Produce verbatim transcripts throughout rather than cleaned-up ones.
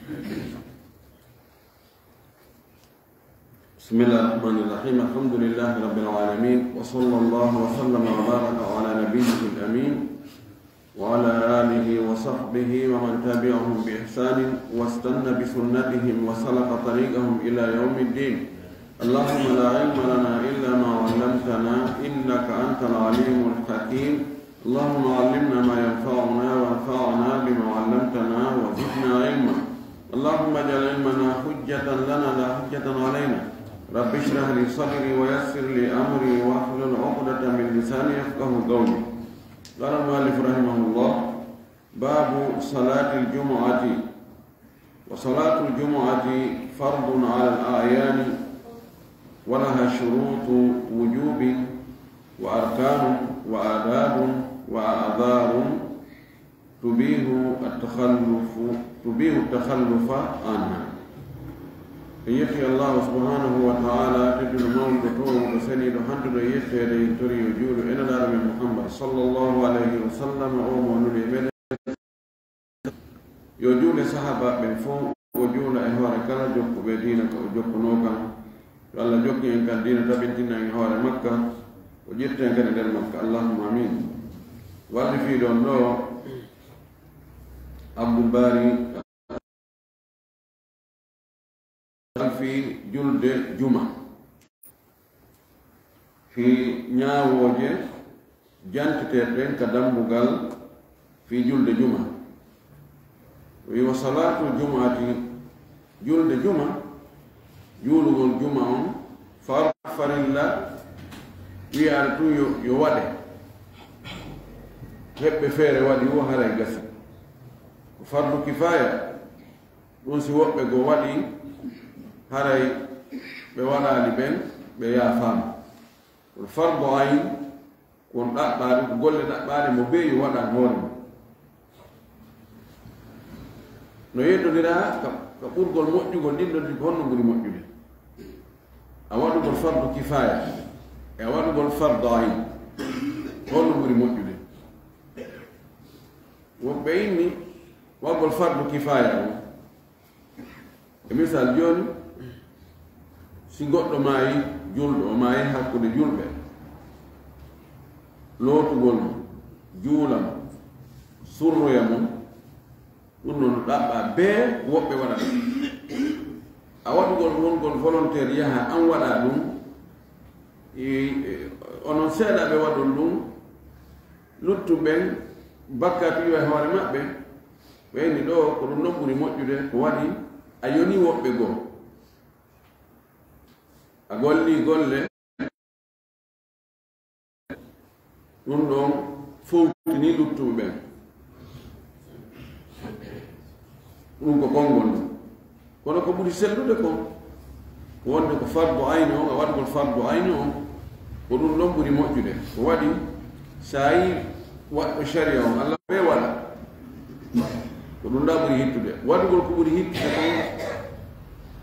بسم الله الرحمن الرحيم. الحمد لله رب العالمين، وصلى الله وسلم وبارك على نبيه الأمين وعلى آله وصحبه ومن تبعهم بإحسان واستن بسنتهم وسلك طريقهم إلى يوم الدين. اللهم لا علم لنا إلا ما علمتنا إنك أنت العليم الحكيم. اللهم علمنا ما ينفعنا وانفعنا بما علمتنا وزدنا علما. اللهم اجعل علمنا حجة لنا لا حجة علينا. رب اشرح لي صدري ويسر لي أمري واحلل عقدة من لساني يفقه قولي. قال المؤلف رحمه الله: باب صلاة الجمعة. وصلاة الجمعة فرض على الأعيان، ولها شروط وجوب وأركان وآداب وأعذار تبيح التخلف، تبيح التخلف عنها. En yetti Allahu subhanahu wa ta'ala, tedduɗo mawɗo, toowuɗo, seniiɗo, handuɗo e yetteede, en tori yo juulu e Nelaaɗo men Muhammad sallallahu alayhi wa sallam, o mo nuli e meɗen. Yo juule sahaaba ɓen fow, o juula e hoore kala jokkuɓe diina ka o jokkunoo kan. Yo Allah jokku en kan diina, tabintina en e hoore makka, o ƴetta en kadi nder makka. Allahumma amin. Walli fii ɗon ɗo Abdul Bari fii julde juma. Fii ñaawooje janteteeɗe ɗen ka dambugal fii julde juma. Wi wa salaatul jumu'ati, julde juma, juulugol juma on, far-, farilla, wiyaade tun yo, yo waɗe. Heɓɓe feere waɗi wo haray gasi. Ko fardu kifaaya, ɗun si woɓɓe goo waɗi, haray ɓe waɗaali ɓen, ɓe yaafaama. Kono fardu ayn, ko on ɗaɓɓaade, ko golle ɗaɓɓaade mo bee yo waɗan hoore mum. No yeddondiraa ka, ka ɓurgol moƴƴugol ɗin ɗon, ko honno ɓuri moƴƴude? A waɗugol fardu kifaaya e a waɗugol fardu ayn, honno ɓuri moƴƴude? Woɓɓe inni waɗugol fardu kifaaya on. E misal jooni, si goɗɗo maayi, julɗo o maayi hakkunde julɓe, lootugol mo, juula mo, surroya mo, ɗun non no ɗaɓɓaa bee woɓɓe waɗa ɗun. A waɗugol wongol volontaire yaha an waɗa ɗun, e, e, onon seeɗa ɓe waɗon ɗun, luttuɓe ɓen bakkaatu yo e hoore maɓɓe, ɓe inni ɗoo ko ɗun non ɓuri moƴƴude, ko waɗi a yoni woɓɓe goo. A golli golle, ɗun ɗon fowtini luttuɓe ɓen. Ɗun ko konngol ɗun. Kono ko ɓuri sellude kon, ko wonde ko fardu ayni on, a waɗugol fardu ayni on, ko ɗun ɗon ɓuri moƴƴude. Ko waɗi, so a yii waɗɗo sharia on, Alla ɓe waɗa. Ko ɗun ɗaa ɓuri hittude. Waɗugol ko ɓuri hittude kon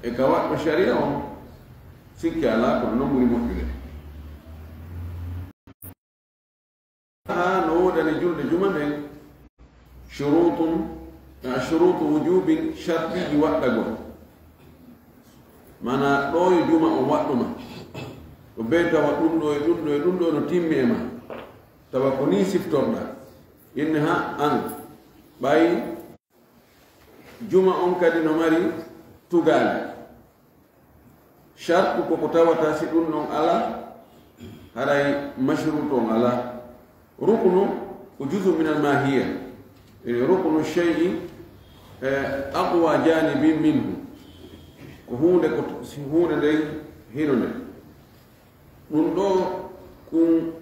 e ka waɗɗo sharia on, sikke alaa, ko ɗun ɗon ɓuri moƴƴude. Haa no woodani julde juma nden, shurutun, a, shurutu wujubin, shartiiji waɗɗagol. Maanaa, ɗoo yo juma on waɗɗuma. Ko bee tawa ɗun ɗoo e ɗun ɗoo e ɗun ɗoo no timmi e ma. Tawa ko nii siftorɗaa. Inni ha an, ɓay juma on kadi no mari tugaale. Shartu ko ko tawata si ɗun non alaa, haray mashrutu on alaa. Ruknu ko juzu min al mahiya. E ruknu shay'i, e, aqwa janibin minhu. Ko huunde ko, si huunde nden hino nde. Ɗun ɗoo, kun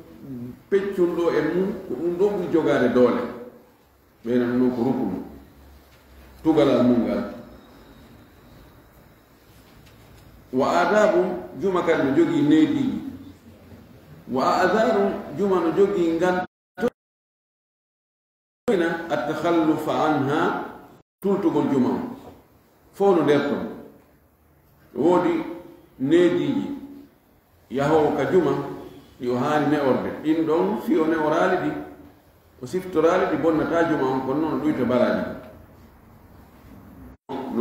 peccun ɗoo e mun, ko ɗun ɗoo ɓuri jogaade doole. Ɓe nan non ko ruknu. Tugalal mun ngal. Wa adabu, juma kadi no jogii neediiji. Wa a'zaru, juma no jogii ngan at-takhallufa anha, tultugol juma on. Fow no nder ton. Woodi neediiji. Yahoowo ka juma, ɗi o haani ne'orde. Ɗin ɗon, fii o ne'oraali ɗi, o siftoraali ɗi, bonnataa juma on, kono non o ɗuyta baraaji ɗin.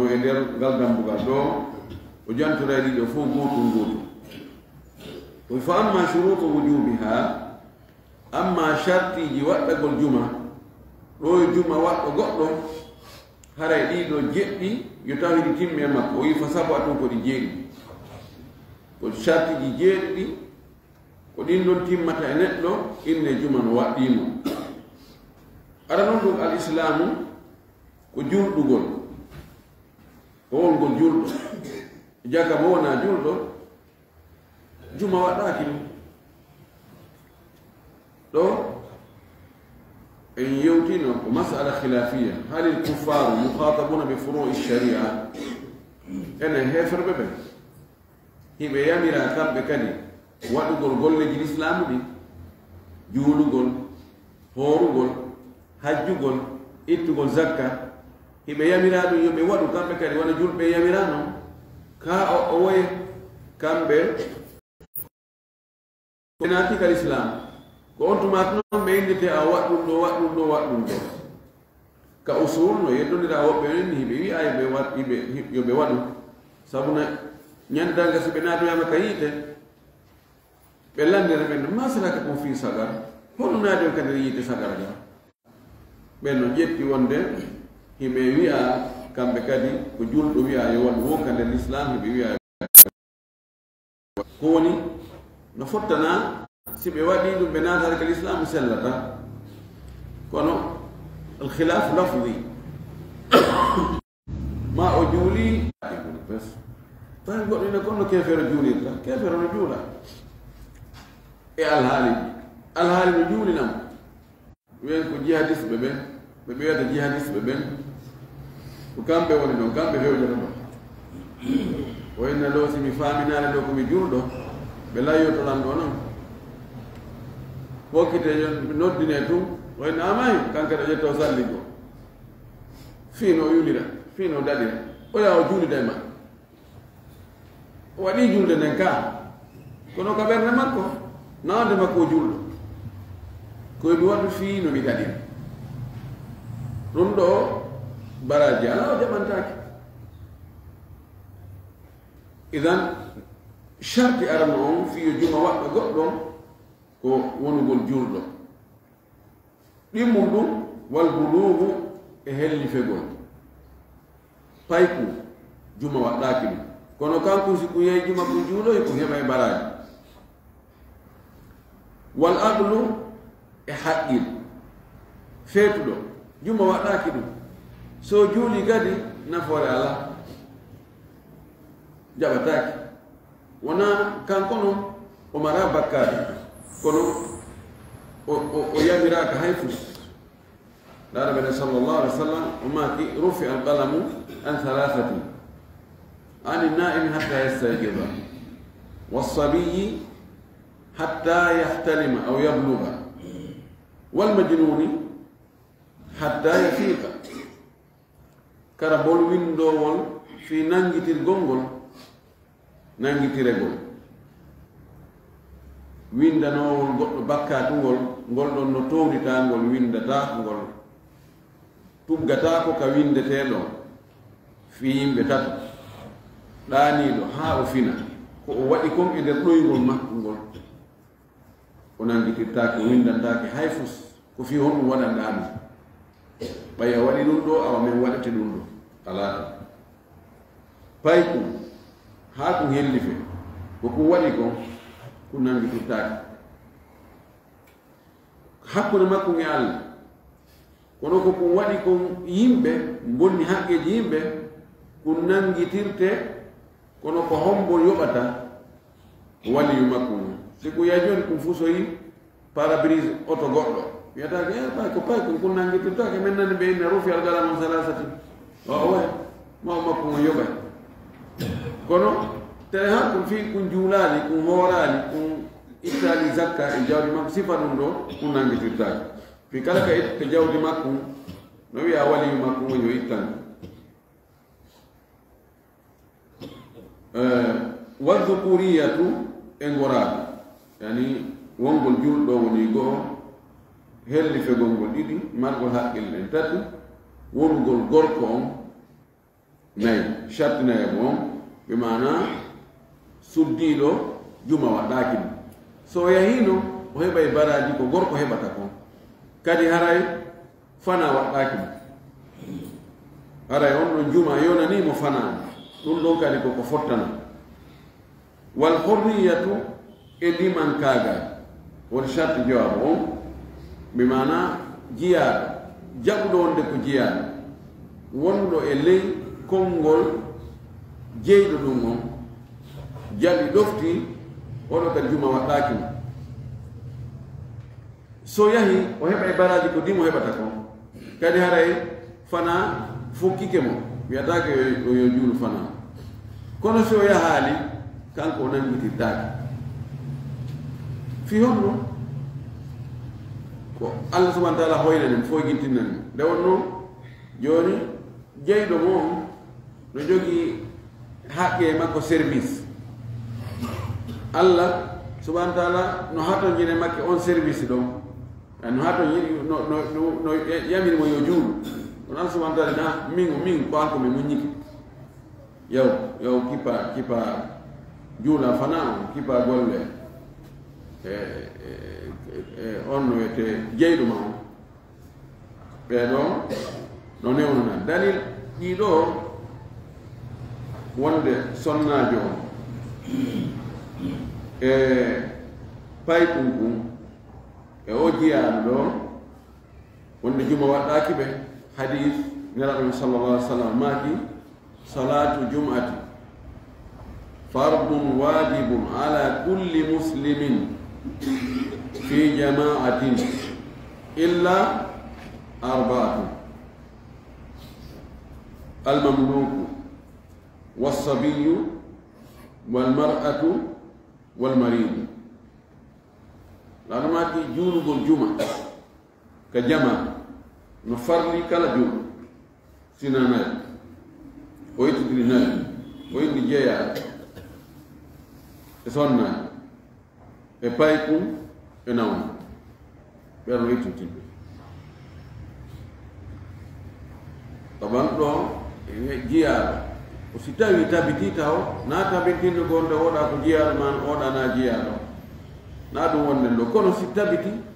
e nder ngal dambugal ɗo, o jantoray ɗiɗo fof gootum gootum. O wi, "Fa amma shurutu wujubiha, amma shartiiji waɗɗagol juma, ɗo e juma waɗɗo goɗɗo, haray ɗiɗo jeɗɗi yo taw hiɗi timmi e makko." O wi, "Fa sab'atun, ko ɗi jeeɗiɗi." Ko shartiiji jeeɗiɗi, ko ɗin ɗon timmata e neɗɗo, inne juma no waɗɗii mo. Ara non ɗum al islaamu ko julɗugol. O wongol julɗo. Jaka mo wona julɗo, juma waɗɗaaki ɗum. Ɗo, en yewtino ko masala khilafiya. Halil kuffaru mukhatabuna bi furu'i sharia? Enen heeferɓe ɓen, hiɓe yamira kamɓe kadi waɗugol golleeji lislaamu ɗin, juulugol, hoorugol, hajjugol, ittugol zakka. Hiɓe yamira ɗum yo ɓe waɗu kamɓe kadi, wano julɓe yamira non. Ka o, o woye kamɓe, ɓe naati ka lislaam. Ko on tuma non ɓe inndete, a waɗ ɗum ɗo, waɗ ɗum ɗo, waɗ ɗum ɗo. Ka usul no yeddondira woɓɓe en ni, hiɓe wi'a yo ɓe waɗ, hiɓe, yo ɓe waɗu. Sabu na ñande darnga si ɓe naatoyama ka yiite, ɓe lanndere ɓen, "Ma salakakum fi saqar?" Hono naati on ka nder yiite saqara ga? Ɓen no ƴetti wonde hiɓe wi'a kamɓe kadi ko julɗo wi'a yo waɗu wo ka nder lislaam, hiɓe wi'a ko woni, no fottana, si ɓe waɗi ɗum, ɓe naataade ka lislaamu sellata. Kono alkhilaf lafdi. Ma o juuli, tawi goɗɗo ina kono keefeero juulirta, keefeero no juula. E alhaali, alhaali no juulinam. Ɓen ko jihadisɓe ɓen, ɓe ɓe wiyata jihadisɓe ɓen. Ko kamɓe woni ɗon, kamɓe fewjata ɗon. O inna ɗo, si mi faaminaali ɗo ko mi julɗo, ɓe layyoto lan ɗo non. Hokkite yon, noddine tun, o inna amay, kanka ɗo ƴetta o salli go. Fii no o yulira, fii no o daɗira. O yaha o juulida e maɓɓe. O waɗi julde nden ka, kono ka ɓernde makko, nawande makko o julɗo. Ko mi waɗu fii no mi daɗiri. Ɗum ɗo baraaji alaa, o jaɓantaake. Idan, sharti arano on fii yo juma waɗɗo goɗɗo ko wonugol julɗo. Ɗimmum ɗum, wal buluugu e hellifegol. Payku, juma waɗɗaaki ɗum. Kono kanko, si ko yehi juma ko juuloy, ko heɓa e baraaji. Wal aqlu e haqqil. Feetuɗo, juma waɗɗaaki ɗum. So juuli kadi, nafoore alaa. Jaɓataake. Wonaa kanko non o maraa bakkaatu, kono o, o, o yamiraaka hay fus. Laara ɓe sallallahu alaihi wasallam, o maaki, "Rufi al-qalamu an thalathatin, ani naimi hatta yastayqiza, was-sabiyyi hatta yahtalima aw yabluga, wal-majnuni hatta yafiqa." Kara bol winndowol fii nanngitirgol ngol, nanngitiregol. Winndanoowol goɗɗo bakkaatu ngol, ngol ɗon no townita ngol winndataako ngol. Tuggataako ka winndetee ɗon fii yimɓe tato. Ɗaaniiɗo haa o fina, ko o waɗi kon e nder ɗoyngol makko ngol. O nanngitirtaake, o winndantaake hay fus. Ko fii honɗum waɗanɗaa ɗum? Ɓay a waɗi ɗum ɗo, awa men waɗete ɗum ɗo. Alaa ɗum. Pay kun, haa kun hellife, ko kun waɗi kon, kun nanngitirtaake. Hakkunde makko e Allah. Kono ko kun waɗi kon yimɓe, bonni haqqeeji yimɓe, kun nanngitirte. Kono ko hombo yoɓata waliyu makko ngun? Si ko yahi jooni kun fusoyi pare-brise oto goɗɗo, wiyata ko, "Eh, pay ko pay kun, kun nanngitirtaake, men nani ɓe inna rufi al-qalamu an thalathatin." O, o wayi, maw makko ngun yoɓay. Kono, tere haa kun fii kun juulaali, kun hooraali, kun ittaali zakka e jawdi makko, sifa ɗum ɗo, kun nanngitirtaake. Fii kala ka itta jawdi makko, no wiya waliyu makko ngun yo ittan. Eh, wadhukuriyatu e ngoraagu, yani wongol julɗo woni go'o, hellifegol ngol ɗiɗi, margol haqqille ɗen tati, wonugol gorko on, Nayi, sharti nayaɓo on, ɓe maana suddiiɗo juma waɗɗaaki mo. So o yahiino, o heɓay baraaji ko gorko heɓata kon. Kadi haray fana waɗɗaaki mo. Haray on ɗon juma yonanii mo fana on. Ɗun ɗon kadi ko ko fottana. Wal hurriyatu e limankaagal. Woni sharti jawaabu on. Bi maana jiyaaɗo, jaɓuɗo wonde ko jiyaaɗo, wonɗo e ley konngol jeyɗo ɗun on, jaɓi ɗofti, oɗo kadi juma waɗɗaaki mo. So yahi, o heɓay baraaji ko dimo heɓata kon. Kadi haray fana fokkike mo, wiyataake yo, yo, yo juulu fana. Kono si o yahaali, kanko o nanngitirtaake. Fii honɗun? Ko Allah subhanahu wa ta'ala hoynanen, foygintinnanen. Nde wonno, jooni, jeyɗo mo on no jogii haqqe e makko service. Allah subhanahu wa ta'ala no hatonjine makke on service ɗon. Eh, no hatonjini, no, no, no, no yamiri mo yo juulu. Kono Allah subhanahu wa ta'ala na, min, min, ko an ko mi muññike. Yow, yow, kipa, kipa juula fana on, kipa golle. E, e, e, e, on no wiyete jeyɗo ma on. Ɓee ɗoo no newnana. Dalil ɗiɗo wonde sonnaajo on e paykun kun e o jiyaaɗo ɗoo wonde juma waɗɗaaki ɓe. Hadiis Nelaaɗo men sallallahu alaihi wasallam maaki, صلاة الجمعة فرض واجب على كل مسلم في جماعة إلا أربعة: المملوك والصبي والمرأة والمريض. Nelaaɗo maaki juulugol juma ka jama no farli kala juulɗo. Sina nayi, o ittitiri nayi, o inni jeyaa e sonnaajo, e paykun, e nawna. Ɓen no ittitiri. Taban ɗoo, e jiyaaɗo, ko si tawi tabitii taw, na tabintinno gonde oɗa ko jiyaaɗo, man oɗa na jiyaaɗo. Na ɗun wonnen ɗoo, kono si tabitii,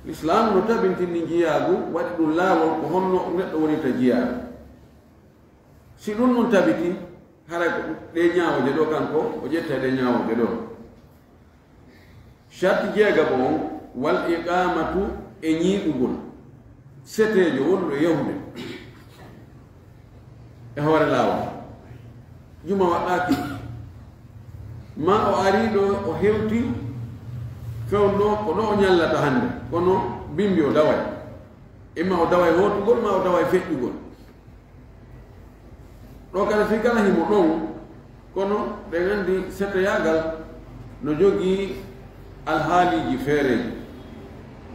Lislaamu no tabintini jiyaagu, waɗi ɗun laawol ko honno neɗɗo wonirta jiyaaɗo. Si ɗun ɗun tabiti, haray ko ɗee ñaawooje ɗoo kanko, o ƴetta ɗee ñaawooje ɗoo. Sharti jeegaɓo on, wal iqaamatu e ñiiɓugol. Seteejo wonɗo e yahude e hoore laawol. Juma waɗɗaaki. Ma o arii ɗoo, o hewti fewndo ko ɗoo o ñallata hande, kono bimbi o daway. Imma o daway hootugol, ma o daway feƴƴugol. Ɗoo kala fii kala himo ɗon, kono ɗen anndi seteyaagal no jogii alhaaliiji feereeji.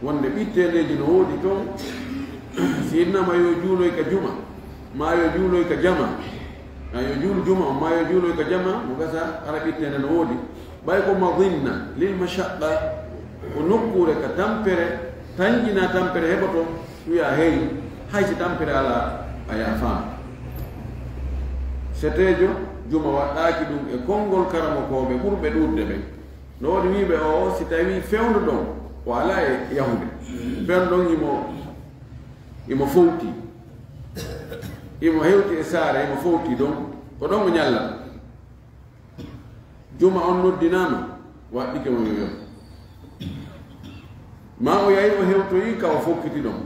Wonde ɓitteendeeji no woodi ton, si innama yo juuloy ka juma, ma yo juuloy ka jama, ma yo juulu juma, ma yo juuloy ka jama, mo gasa hara ɓitteende no woodi. Ɓay ko madinna lil mashaqqa, ko nokkuure ka tampere, tanƴina tampere heɓoto, wi'a hey, hay si tampere alaa, a yaafaama. Seteejo, juma waɗɗaaki ɗun e konngol karamokooɓe ɓurɓe ɗuuɗde ɓen. No woodi wi'uɓe o, si tawii fewndo ɗon, o alaa e yahude. Ɓen ɗon imo, imo fowti. Imo hewti e saare, imo fowti ɗon. Ko ɗon o ñallata. Juma on noddinaama, waɗɗike mo yo yoɓ. Ma o yahi o hewtoyi ka o fokkiti ɗon.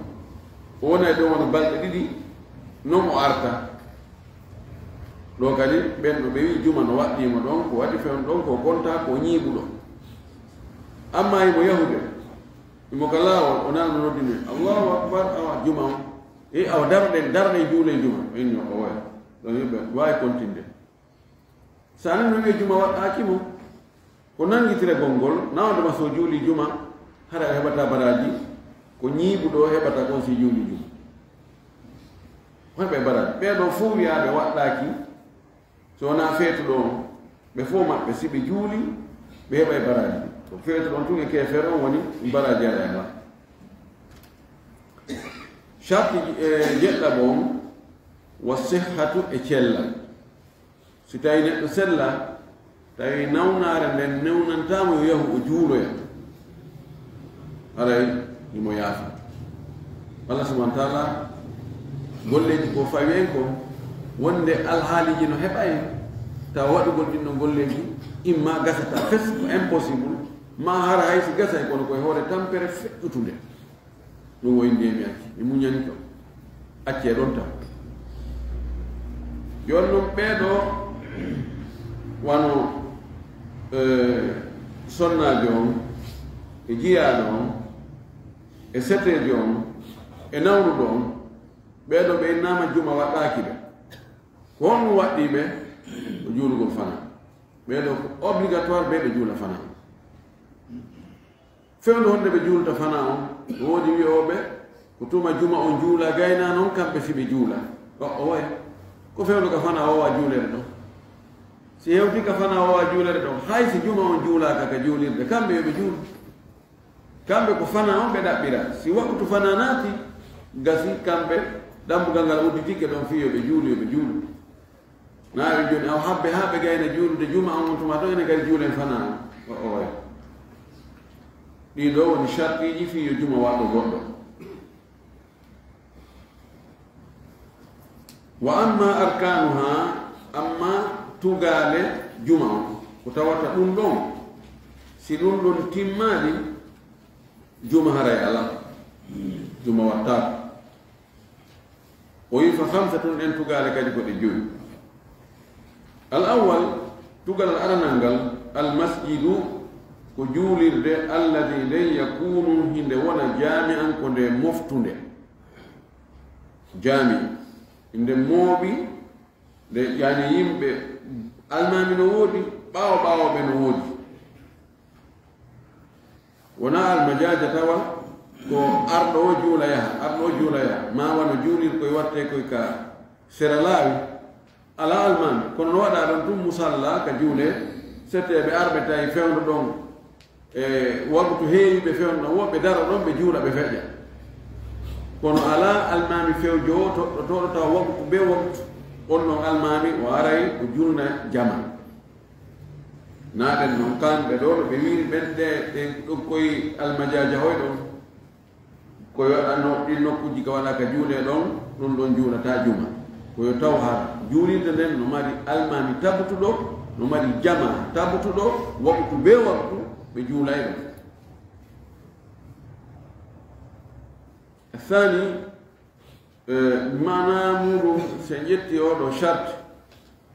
O wona e ɗon wano balɗe ɗiɗi, non o arta. Ɗoo kadi, ɓen ɗo ɓe wi'i juma no waɗɗii mo ɗon, ko waɗi fewndo ɗon, ko o kontaa, ko o ñiiɓuɗo. Amma imo yahude, imo ka laawol, o nana no noddine, Allahu Akbar, awa juma on. E awa daroɗen, daroɗen juulen juma. O inni o woya. Ɗon yimɓe waawi kontinde. Sa nani no wi'e juma waɗɗaaki mo, ko nanngitiragol ngol, na wonde ma so juuli juma, hara o heɓata baraaji, ko ñiiɓuɗo heɓata kon si juuli juma. O heɓay baraaji. Ɓee ɗoo fow wi'aaɓe waɗɗaaki, so wonaa feetuɗo on, ɓe fow maɓɓe, si ɓe juuli, ɓe heɓay baraaji. Ko feetuɗo on tun e keefeero on woni baraaji alaa e ma. Sharti, eh, jeɗɗaɓo on, Wa sihhatu, e cellal. Si tawi neɗɗo sella, tawi nawnaare nden newnantaamo yo yahu o juuloya, haray himo yaafa. Allah subhanahu wa taala, golleeji ko fawi en ko, wonde alhaaliiji no heɓa en, tawa waɗugol ɗin ɗon golleeji imma gasata fes, ko impossible, ma hara hay si gasay, kono koye hoore tampere feƴƴutunde. Ɗum o inni e mi acci, mi muñani ko. Accee ɗon tan. Jooni non ɓee ɗoo wano, eh, sonnaajo on, e jiyaaɗo on, e seteejo on, e nawruɗo on, ɓee ɗoo ɓe innaama juma waɗɗaaki ɓe. Ko honɗum waɗɗii ɓe? Ko juulugol fanaa. Ɓee ɗoo ko obligatoire ɓe ɓe juula fanaa. Fewndo honde ɓe juulta fanaa on, no woodi wi'ooɓe, ko tuma juma on juula gayna non, kamɓe si ɓe juula. O, o way. Ko fewndo ka fanaa o wawa juulere ɗon. Si hewti ka fanaa o wawa juulere ɗon, hay si juma on juulaaka ka juulirde, kamɓe yo ɓe juulu. Kamɓe ko fanaa on ɓe ɗaɓɓira. Si waqtu fanaa naati, gasi kamɓe, dambugal ngal udditike ɗon fii yo ɓe juulu, yo ɓe juulu. Naa ɓe jooni, awa habbe haa ɓe gayna juulude juma on, on tuma to enen kadi juulen fanaa on. O, o way. Ɗii ɗoo woni shartiiji fii yo juma waɗɗo goɗɗo. Wa amma arkaanuhaa, amma tugaale juma on, ko tawata ɗum ɗon, si ɗum ɗon timmaali, juma haray alaa, juma wattaako. O wi'i, fa khamsatun, ɗen tugaale kadi ko ɗe jowi. Al awwal, tugalal aranal ngal, al masjidu, ko juulirde, alladi, nden, yakunu, hinde wona, jaami'an, ko nde moftunde. Jaami, nde mooɓi, nde, yani, yimɓe, almaami no woodi, ɓaawo ɓaawooɓe no woodi. Wonaa almajaaja tawa ko arɗo o juula yaha, arɗo o juula yaha, maa wano juulirkoy wattee koy ka sera laawi. Alaa almaami, kono no waɗaa ɗon tun musalla ka juulee, seteeɓe arɓe tawi fewndo ɗon, e waqtu heewi ɓe fewndo ɗon, woɓɓe daro ɗon, ɓe juula, ɓe feƴƴa. Kono alaa almaami fewjoowo toɗɗotooɗo tawa waqtu bee waqtu, on ɗon almaami o aray o julna jama. Naa ɗen non, kamɓe ɗoo no ɓe wiiri ɓen ɗe, ɗen ɗon koye almajaaja hoy ɗon, ko yo waɗano ɗin nokkuuji ka waɗaa ka juulee ɗon, ɗum ɗon juulataa juma. Ko yo taw hara juulirde nden no mari almaami tabutuɗo, no mari jama tabutuɗo, waqtu bee waqtu ɓe juulay ɗon. Thani, Eh, maanaa muuɗum, si en ƴetti oo ɗoo charte,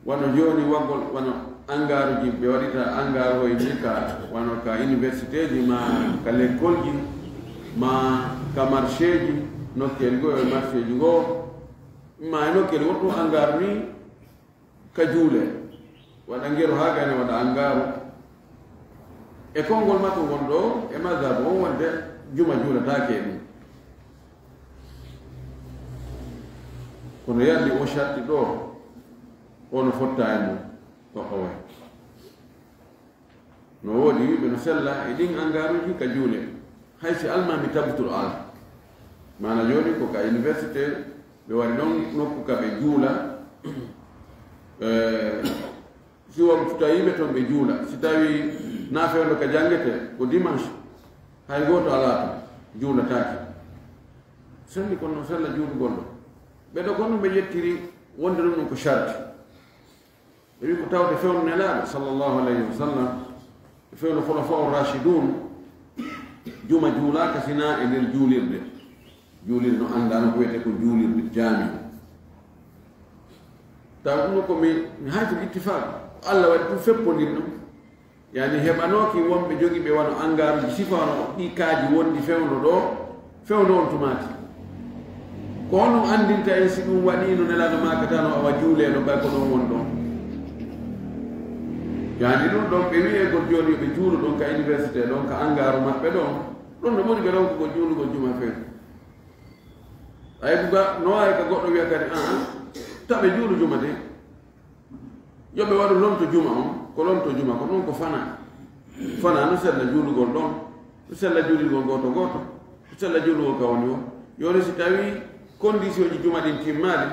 wano jooni waggol, wano angaaruuji, ɓe waɗita angaaru hoy ni ka, wano ka universitéji, ma ka lekkolji, ma ka marchéji, nokkeeli goo e marchéji goo, ma e nokkeeli woɗɗum angaaru ni, ka juulee, waɗa ngeru haa gayna waɗa angaaru. E konngol makko ngol ɗoo, e madhabu on, wonde juma juulataake e ɗum. Kono yalli o sharti ɗoo, o no fotta e mum, ko o way. No woodi wi'uɓe no sella e ɗin angaaruuji ka juulee, hay si almaami tabutuɗo alaa. Maana jooni ko ka université ɓe waɗi ɗon nokku ka ɓe juula. Eh, si wontu tawi ɓe ton ɓe juula, si tawi naa fewndo ka janngetee, ko dimanche, hay gooto alaa ton, juulataake. Selli kono no sella juulugol ɗon. Ɓe ɗoo kono ɓe ƴettiri wonde ɗum ɗum ko sharti. Ɓe wi ko tawde fewndo Nelaaɗo, sallallahu alayhi wa sallam, e fewndo Khulafa'ur Rashidun, juma juulaaka sinaa e nder juulirde. Juulirde no anndaa no ko wiyetee ko juulirde jaami. Taw ɗum ko mi, mi hayto ittifaq, ko Allah waɗi ɗum feppondir ɗum. Yani heɓanooki wonɓe jogiiɓe wano angaaruuji sifa wano ɗi kaaji wondi fewndo ɗoo, fewndo on tumaati. Ko honɗum anndinta en si ɗum waɗiino Nelaaɗo maakataano awa juuleeɗo ɓay ko ɗon woni ɗon? Yani ɗum ɗon ɓe wi'egol jooni yo ɓe juulu ɗon ka université ɗon, ka angaaru maɓɓe ɗon, ɗum no ɓuri ɓe ronkugol juulugol juma few. Ay buga no waawi ka goɗɗo wi'a kadi, "Aa, taɓe juulu juma de." Yo ɓe waɗu lonto juma on, ko lonto juma, ko ɗum ko fana. Fana no sella juulugol ɗon, no sella juulugol gooto gooto, no sella juulugol ka woni o. Yo resi tawi conditionji juma ɗin timmaali,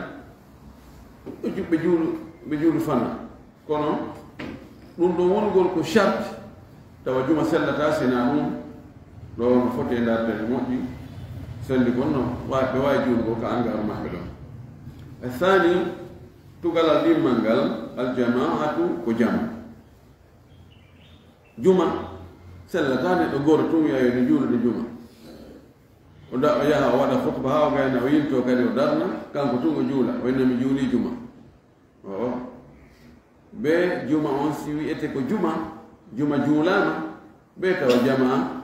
Ɓe ju-, ɓe juulu, ɓe juulu fana. Kono ɗum ɗon wonugol ko charte, tawa juma sellata sina ɗum, ɗo no foti e ndaarde no moƴƴi, sendi kon no wa-, ɓe waawi juulugol ka angaru maɓɓe ɗon. E thani, tugalal ɗimmal ngal, aljamaatu ko jama. Juma sellata neɗɗo gooto tun wi'a yo mi juulude juma. O da-, o yaha o waɗa khutba haa o gayna, o yiltoo kadi o darna, kanko tun o juula, o inna mi juulii juma. Oo. Be juma on si wi'ete ko juma, juma juulaama, be tawa jamaa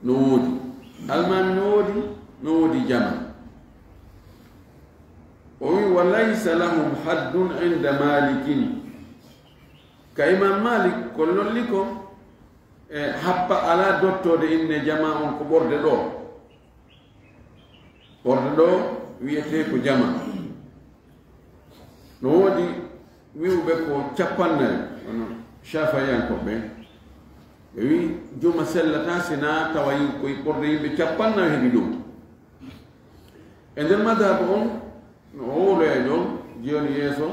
no woodi. Almaami no woodi, no woodi jamaa. O wi, "Wa laysa lahum haddun inda Malikin." Ka Imam Malik ko lolli ko, e happa alaa dottoode inne jamaa on ko ɓorde ɗo. Ɓorde ɗo wi'etee ko jamaa. No woodi wi'uɓe ko cappannayo, kono Shafi'iyankooɓe, ɓe wi juma sellata sina tawa yi-, ko ɓurde yimɓe cappannayo heɓi ɗum. E nder madhabu on, no o wowloya ɗon, jooni yeeso,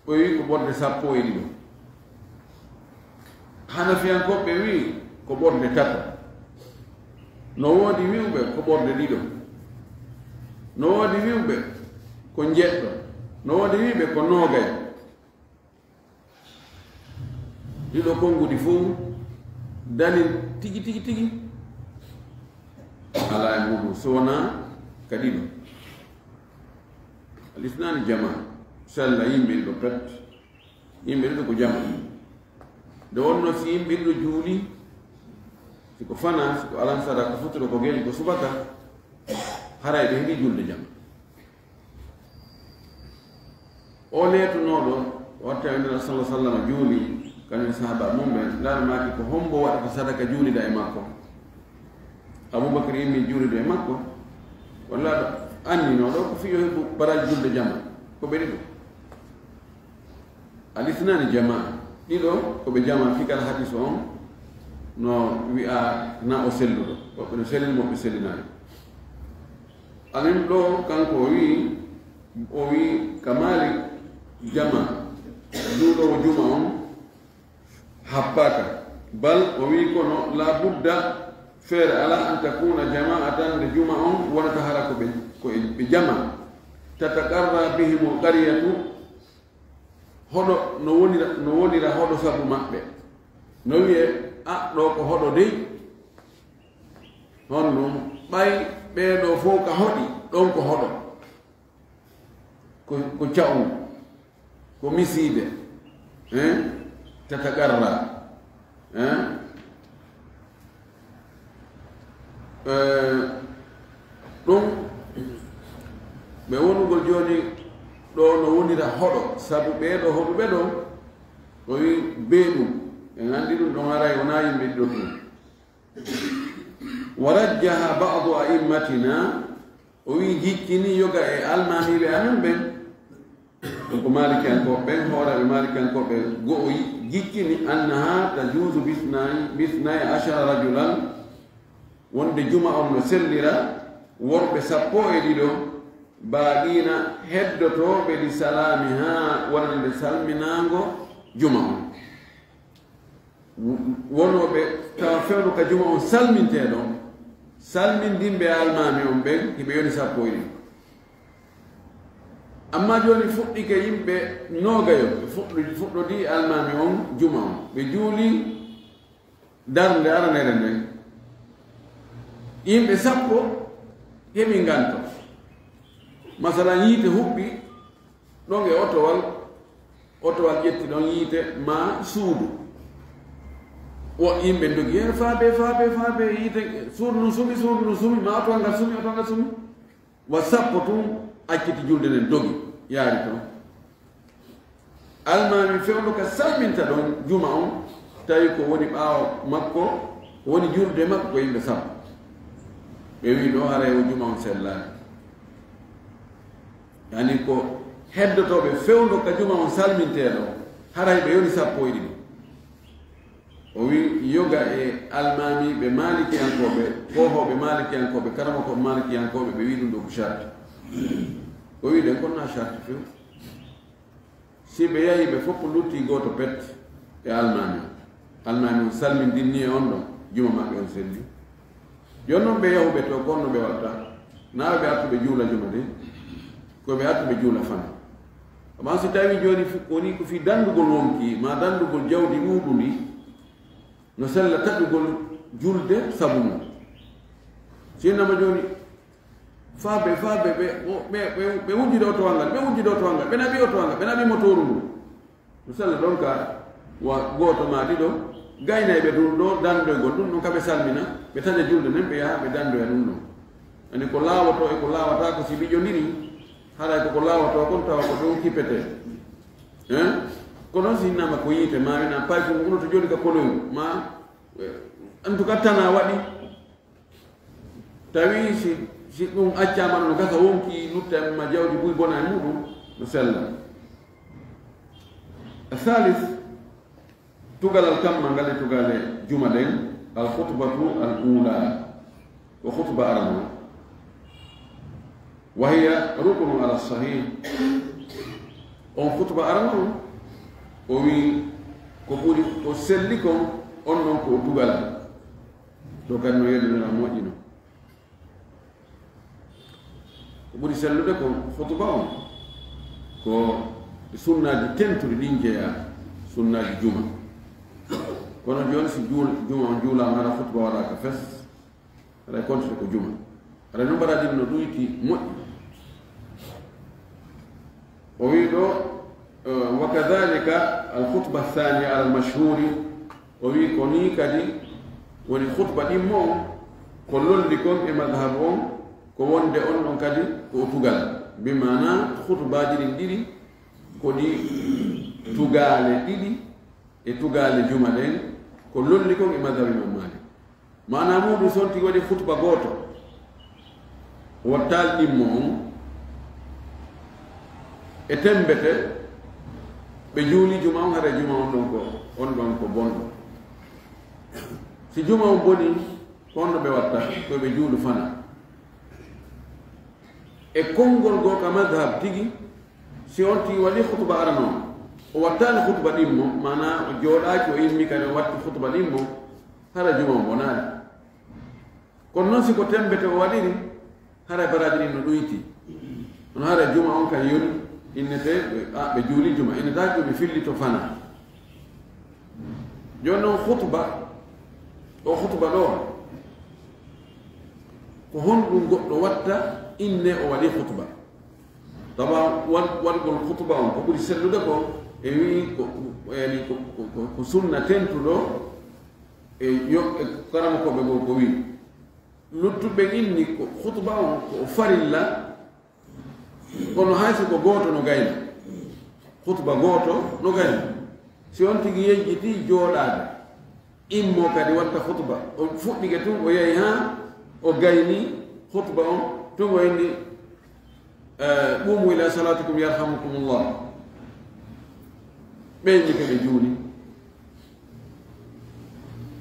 o wi ko ɓorde sappo e ɗiɗo. Hanafiyankooɓe wi ko ɓorde tato. No woodi wi'uɓe ko ɓorde ɗiɗo. No woodi wi'uɓe ko njeɗɗo. No woodi wi'uɓe ko noogay. Ɗiɗo konguɗi fof dalil tigi, tigi, tigi alaa e muɗum, so wonaa ka ɗiɗo. Alisnaani jama, sella yimɓe ɗiɗo pet, yimɓe ɗiɗo ko jama. Nde wonnoo si yimɓe ɗiɗo juuli, si ko fana, si ko alansara, ko futuro, ko geeƴi, ko subaka, haray ɓe heɓi julde jama. O leetunooɗo, watta e Nulaaɗo sallallahu alaihi wasallam juuli, kañum e sahaaba mum ɓen, Nulaaɗo maaki ko hombo waɗata sadaka juulida e makko? Abubakar immi juulida e makko, walla ɗo anninooɗo ko fii yo heɓu baraji julde jama, ko ɓe ɗiɗo. Alisnaani jama, ɗiɗo ko ɓe jama, fii kala hadiis on no wi'a na o selluɗo, woɓɓe no sellini, woɓɓe sellinaani. Amin ɗo kanko o wi, o wi ka Malik jama, juuloowo juma on happaaka. Bal o wi kono la budda, feere alaa, an takuna jama'atan, nde juma on wonata hara ko ɓe, ko e, ɓe jama. Tataqarra bihimul qaryatu, hoɗo no wonira, no wonira hoɗo sabu maɓɓe. No wi'e, a, ɗo ko hoɗo dey. Honɗum? Ɓay ɓee ɗoo fow ka hoɗi, ɗon ko hoɗo. Ko, ko ca'u, ko misiide. Hein? Tataqarra. Hein? Eh, ɗum, ɓe wonugol jooni ɗo no wonira hoɗo, sabu ɓee ɗoo hoɗuɓe ɗoo, o wi bee ɗum. En anndi ɗum ɗon haray wonaa yimɓe ɗiɗo tun. Wa rajjaha ba'du a'immatina, o wi jiccini yoga e almaamiiɓe amen ɓen. Ɗum ko Maalikiyankooɓe ɓen, hooreeɓe Maalikiyankooɓe go'o yi-, jiccini, annaha tajuuzu bisnay, bisnay ashara rajulan, wonde juma on no sellira worɓe sappo e ɗiɗo, baaqiina heddotooɓe li salaamiha, wonande salminaango juma on. Wonooɓe tawa fewndo ka juma on salmintee ɗon, salmindinɓe almaami on ɓen, hiɓe yoni sappo e ɗiɗo. Amma jooni fuɗɗike yimɓe noogayo, fuɗɗo-, fuɗɗodii almaami on juma on. Ɓe juuli darnde aranere nden. Yimɓe sappo heɓi nganto. Masalan, yiite huɓɓi ɗon e otowal, otowal ƴetti ɗon yiite maa suudu. Wo yimɓe ndogi, "Eh, faabe, faabe, faabe, yiite, suudu ndun sumi, suudu ndun sumi, maa otowal ngal sumi, otowal ngal sumi." Wa sappo tun acciti julde nden, dogi, yaari ton. Almaami fewndo ka salminta ɗon juma on, tawi ko woni ɓaawo makko, ko woni julde makko ko yimɓe sappo. Ɓe wi ɗo haray o juma on sellaani. Yani ko heddotooɓe fewndo ka juma on salmintee ɗo, haray ɓe yoni sappo e ɗiɗo. O wi yoga e almaamiiɓe maalikiyankooɓe, koohooɓe maalikiyankooɓe, karamokooɓe maalikiyankooɓe, ɓe wi ɗum ɗo ko sharti. O wi ɗen kon na sharti few. Si ɓe yahi, ɓe fof lutti gooto pet e almaami. Almaami on salmindinni e on ɗon, juma maɓɓe on selli. Jooni noon ɓe yahuɓe to, kon no ɓe watta? Naa ɓe artu ɓe juula juma de, ko ɓe artu ɓe juula fana. Amma si tawi jooni fi-, woni ko fii dandugol wonki, maa dandugol jawdi ɗuuɗundi, no sella taƴugol julde sabu mum. Si innama jooni, faabe, faabe, ɓe, o, ɓe, ɓe, ɓe wujjude otowal ngal, ɓe wujjude otowal ngal, ɓe naɓi otowal ngal, ɓe naɓi motooru ndu. No sella ɗon ka wa gooto maa ɗiɗo, gaynayɓe ɗum ɗo dandoygol ɗum ɗon, ka ɓe salmina, ɓe taƴa julde nden, ɓe yaha, ɓe dandoya ɗum ɗon. Ani ko laawoto e ko laawata ko si miƴondiri, haray ko ko laawoto kon tawa ko ɗon kippete. Hein? Kono si innama ko yiite, ma wina paytu ngu unoto jooni ka koloyru, ma, eh, en tout cas, tana waɗi. Tawi si, si ɗum accaama no gasa wonki, lutta e ma jawdi buy bona e muɗum, no sella. Thalith, tugalal kamma ngal e tugale juma ɗen, al khutbatu al ula, ko khutba arano. Wa hiya ruknu ala sahih. On khutba arano, o wi ko ɓuri, ko selli kon, on ɗon ko o tugalal. Ɗo kadi no yeddinora moƴƴino. Ko ɓuri sellude ko khutba on, ko sunnaaji tentuɗi ɗin jeyaa, sunnaaji juma. Kono jooni si juul-, juma on juulaama, hara khutba waɗaaka fes, haray kontude ko juma. Haray no mbaɗa ɗin no ɗuyti moƴƴi. O wi ɗo, eh, wa kadhalika al khutba thaniya ala al mashhuri. O wi ko ni kadi woni khutba ɗimmo on, ko lolli kon e madhhabu on, ko wonde on ɗon kadi ko o tugal. Bi maana khutbaaji ɗin ɗiɗi ko ɗi tugaale ɗiɗi e tugaale juma ɗen, ko lolli kon e madhhabu Imam Malik. Maanaa muuɗum, so on tigi waɗi khutba gooto, wattaali ɗimmo on, e temmbete, ɓe juuli juma on, hara juma on ɗon ko, on ɗon ko bonɗo. Si juma on boni, ko honno ɓe watta? Ko ɓe juulu fana. E konngol goo ka madhab tigi, si on tigi waɗi khutba arano, o wattaali khutba ɗimmo, maanaa o jooɗaaki, o immi kadi o watti khutba ɗimmo, hara juma on bonaali. Kono noon, si ko temmbete o waɗiri, hara baraaji ɗin no ɗuyti. Kono hara juma on kan yoni, innete, a, ɓe juuli juma, innetaake ɓe fillito fana. Jooni noon, khutba, o khutba ɗo, ko honɗum goɗɗo watta inne o waɗi khutba? Tawa waɗ-, waɗugol khutba on, ko ɓuri sellude ko, e wi'i ko, yani ko, ko, ko, ko sunna tentuɗo, e yo, e karamokooɓe goo ko wi'i. Luttuɓe inni ko khutba on ko farilla, kono hay so ko gooto no gayna. Khutba gooto no gayna. Si on tigi yejjiti jooɗaade, immo kadi watta khutba. O fuɗɗike tun, o yahi haa o gayni khutba on, tun o inni, eh, "Qumu ila salatikum yarhamukumullah." Ɓe inni kadi juuli.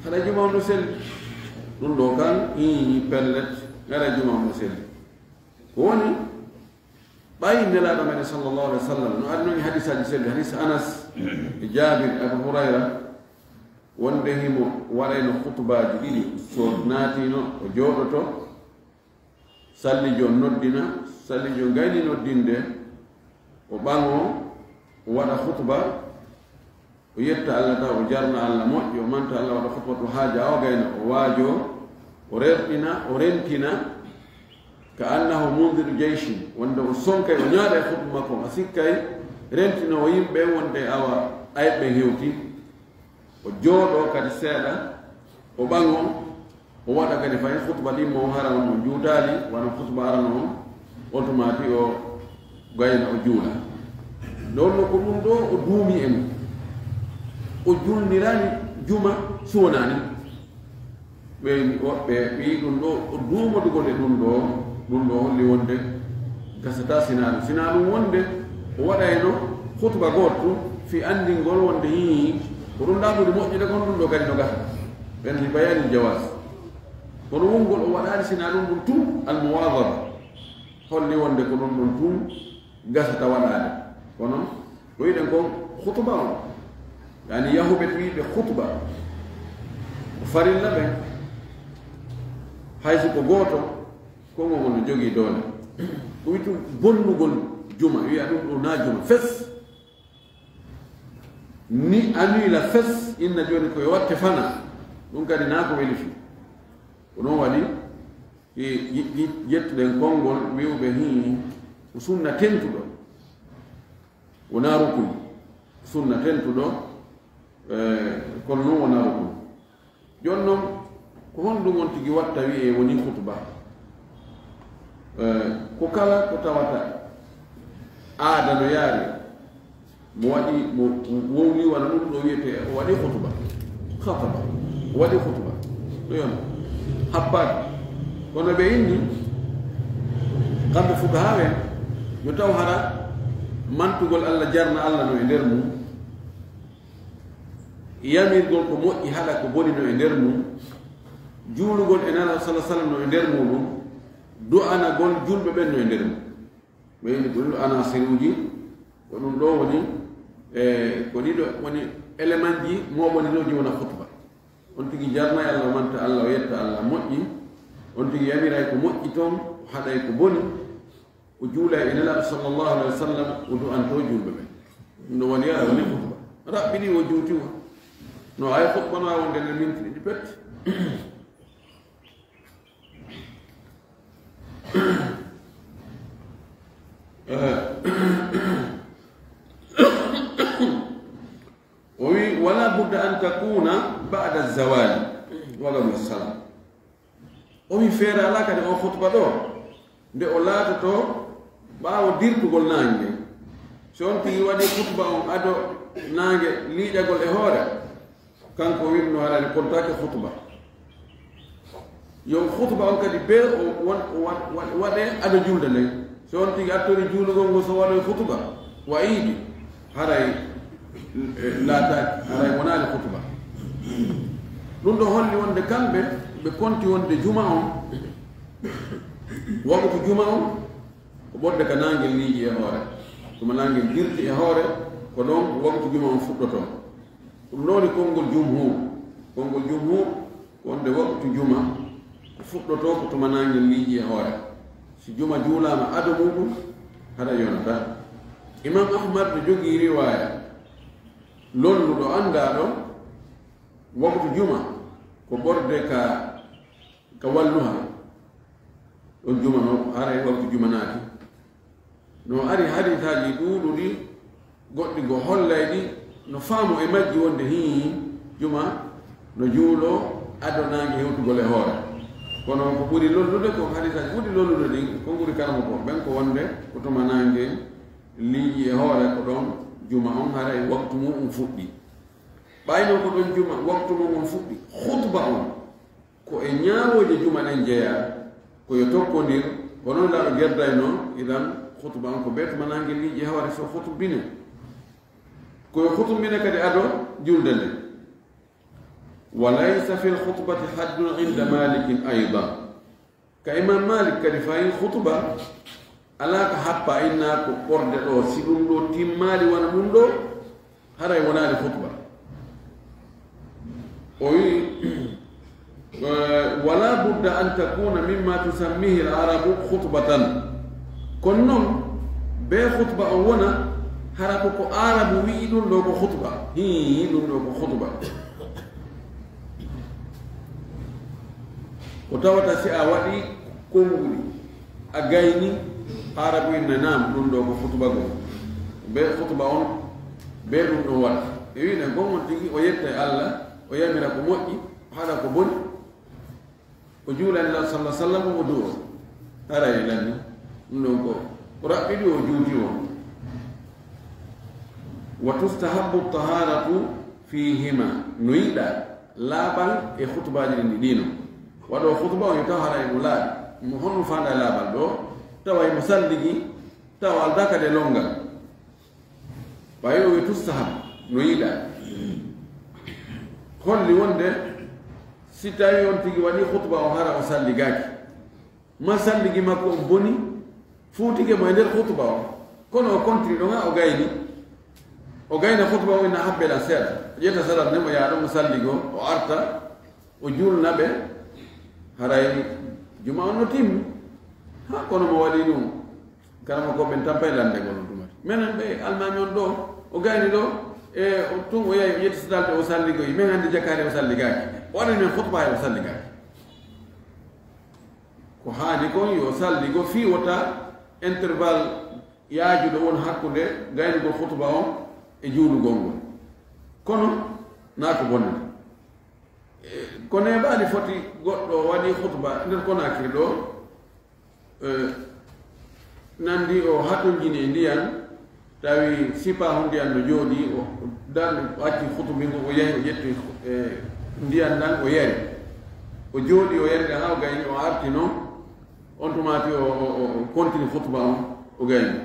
Hara juma on no selli. Ɗum ɗo kan, ii, pellet, hara juma on no selli. Ko woni, ɓay Nelaaɗo meɗen sallallahu alaihi wasallam, no ari noon e hadisaaji selli, hadis Anas, e Jaabir, e Abu Hurayra, wonde himo waɗayno khutbaaji ɗiɗi, so naatino, o jooɗoto, sallijo noddina, sallijo gayni noddinde, o ɓaŋo, o waɗa khutba, o yetta Allah taw, o jarna Allah moƴƴo, o manta Allah, waɗa khutbatu haaja, o gayna, o waajo, o rerɗina, o rentina, ka annahu mundiru jayshin, wonde o sonkay, o ñaaɗa e khutba makko, a sikkay rentinoowo yimɓe, wonde awa ayɓe hewti, o jooɗo kadi seeɗa, o ɓaŋo, o waɗa kadi fayin khutba ɗin mo hara on no juutaali, wano khutba arano on, on tuma ti o gayna o juula. Ɗon no ko ɗum ɗo o duumi e mum. O julnirani juma suwanaani. Ɓe, woɓɓe ɓe ɗum ɗo o duumodugol e ɗum ɗo, ɗum ɗo holli wonde gasata sinaa ɗum. Sinaa ɗum wonde o waɗayno khutba gooto tun fi anndingol wonde hii, ko ɗum ɗa ɓuri moƴƴude kon ɗum ɗo kadi no gasa. Ɓen li bayaanil jawaaz. Kono wongol o waɗaali sinaa ɗum ɗum tun, al muwaazaba, holli wonde ko ɗum ɗum tun gasata waɗaade. Kono Ko wiɗen kon hutuba on, yani yahuɓe to yiɓe hutuba, ko farilla ɓen, hay si ko gooto, konngol ngol no jogii doole. Ko witu bonnugol juma, wiya ɗum ɗo na juma fes. Ni annula fes, inna jooni ko yo watte fana, ɗum kadi na ko weli fi. Ko noon waɗi, i- i- i- yettuɗen konngol wi'uɓe hii, ko sunna tentuɗo. Wonaa rukun. Sunna tentuɗo, eh, kono noon wonaa rukun. Jooni noon, ko honɗum on tigi watta wi'ee woni hutuba? Eh, ko kala ko tawata aada no yaari, mo waɗi, mo wowli wano ɗum ɗo wi'etee, o waɗi hutuba. Khataba. O waɗi hutuba. Ɗum yon happaaki. Kono ɓe inni, kamɓe fuqahaa ɓen, yo taw hara mantugol Allah, jarna Allah no e nder mum, yamirgol ko moƴƴi, haɗa ko boni no e nder mum, juulugol e Nelaaɗo sallallaahu alayhi wa sallam no e nder muɗum, du'anagol julɓe ɓen no e nder mum. Ɓe inni ko ɗiɗo anasiruuji, ko ɗum ɗo woni, e, ko ɗiɗo woni elemanji moɓondirooji wona hutuba. On tigi jarnay Allah, o manta Allah, o yetta Allah moƴƴi. On tigi yamiray ko moƴƴi toon, o haɗay ko boni. O juulay e Nelaaɗo sallallaahu alayhi wa sallam, o du'antoo julɓe ɓen. Ɗum no woni ara woni hutuba. Raɓɓiɗi o juuti o. No ay hutuba no a wonde nder mintiiji pet. Eh. O wi, "Wala budda an takuna ba'da zawali." Wa aleykum salam. O wi, "Feere alaa kadi on hutuba ɗo, nde o laatoto ɓaawo dirtugol naange. So on tigi waɗi hutuba on ado naange liiƴagol e hoore, kanko wi'uno harani kontaake hutuba." Yo hutuba on kadi be o wa- wa- wa- waɗe ado julde nden. So on tigi artori juulugol ngol, so waɗoy hutuba, wa iidi, haray, eh, laataaki, haray wonaali hutuba. Ɗum ɗo holli wonde kamɓe ɓe konti wonde juma on, waqtu juma on, ko ɓodde ka naangel liiƴi e hoore. Tuma naangel dirti e hoore, ko ɗon waqtu juma on fuɗɗotoo. Ɗum ɗo woni konngol jumhur. Konngol jumhur ko wonde waqtu juma ko fuɗɗotoo ko tuma naangel liiƴi e hoore. Si juma juulaama ado muɗum, haɗa yonataa. Imam Ahmad no jogii riwaaya lolluɗo anndaaɗo waqtu juma ko ɓorde ka, ka walluha. Ɗon juma no haray waqtu juma naati. No ari hadiisaaji ɗuuɗuɗi goɗɗi go hollayɗi no faamu e majji wonde hii juma no juuloo ado naange hewtugol e hoore. Kono ko ɓuri lollude ko hadiisaaji ɓuri lollude ɗin, ko ɓuri karamo ko ɓen ko wonde ko tuma naange liiƴi e hoore, ko ɗon juma on haray waqtu mu'um fuɗɗi. Ɓay non ko ɗon juma waqtu mu'um fuɗɗi, hutuba on ko e ñaawooje juma ɗen jeyaa, ko yo tokkondir, ko non laaɗo geddaynoo, idan hutuba on ko bee tuma naange liiƴi e hoore so hutubine. Ko yo hutubine kadi ado julde nde. Wa laysa fil khutbati haddun inda Malikin aydan. Ka Imam Malik kadi fayin hutuba alaa ka happa inna ko ɓorde ɗo, si ɗum ɗo timmaali wona ɗum ɗo, haray wonaali hutuba. O wi, eh, "Wala budda an takuna mimma tusammihi al-arabu khutbatan." Kono non, be hutuba on wona, hara ko ko Aarabu wi'i ɗum ɗo ko hutuba. Hii, ɗum ɗo ko hutuba. Ko tawata si a waɗi konnguɗi, a gayni, Aarabu inna naam, ɗum ɗo ko hutuba goo. Be hutuba on, be ɗum ɗon waɗa. E wi'en goo on tigi, o yetta e Allah, o yamira ko moƴƴi, o haɗa ko boni. O juula e Nelaaɗo sallallaahu alayhi wa sallam, o du'oo. Haray lanni. Ɗum ɗon ko, ko raɓɓiɗi o juuti o. Wa tustahabbu taharatu fihima. No yiɗaa laaɓal e hutubaaji ɗin ɗiɗi no. Waɗoowo hutuba on yo taw haray mo laaɓi. Mo honno faandaa e laaɓal ɗo? Tawa himo salligi, tawa aldaa kadi e lonngal. Ɓay o wi tustahab, no yiɗaa. Holli wonde, si tawi on tigi waɗi hutuba on hara o salligaaki, ma salligi makko on boni, fuutike mo e nder hutuba on, kono o kontiri ɗon haa o gayni, O gayna khutba o ina habbe ɗan seeɗa. O ƴetta salat ne mo yaha ɗon o salligo, o arta, o julna ɓe, haray juma on no timmi. Ha, kono mo waɗi ɗum, karama ko ɓen tampay landegol on tumati. Menen ɓe almami on ɗo, o gayni ɗo, e o tun o yahi o ƴetti salat o salligoyi. Men hande jakare o salligaaki. O waɗani men khutba hay o salligaaki. Ko haani kon yo salligo fii wota intervalle yaajuɗo won hakkunde gaynugol khutba on e juulugol ngol. Kono, naa ko bonnata. E, ko neeɓaani foti goɗɗo waɗi khutba nder Konaakiri ɗo, e, nandi o hatonjini e ndiyan, tawi sipaahu ndiyan no jooɗi, o darni, o acci khutbi ngu, o yahi, o ƴetti, e, ndiyan ɗan, o yari. O jooɗi, o yari ɗan haa o gayni, o arti non. On tumaati o, o, o, o kontini khutba on, o gayni.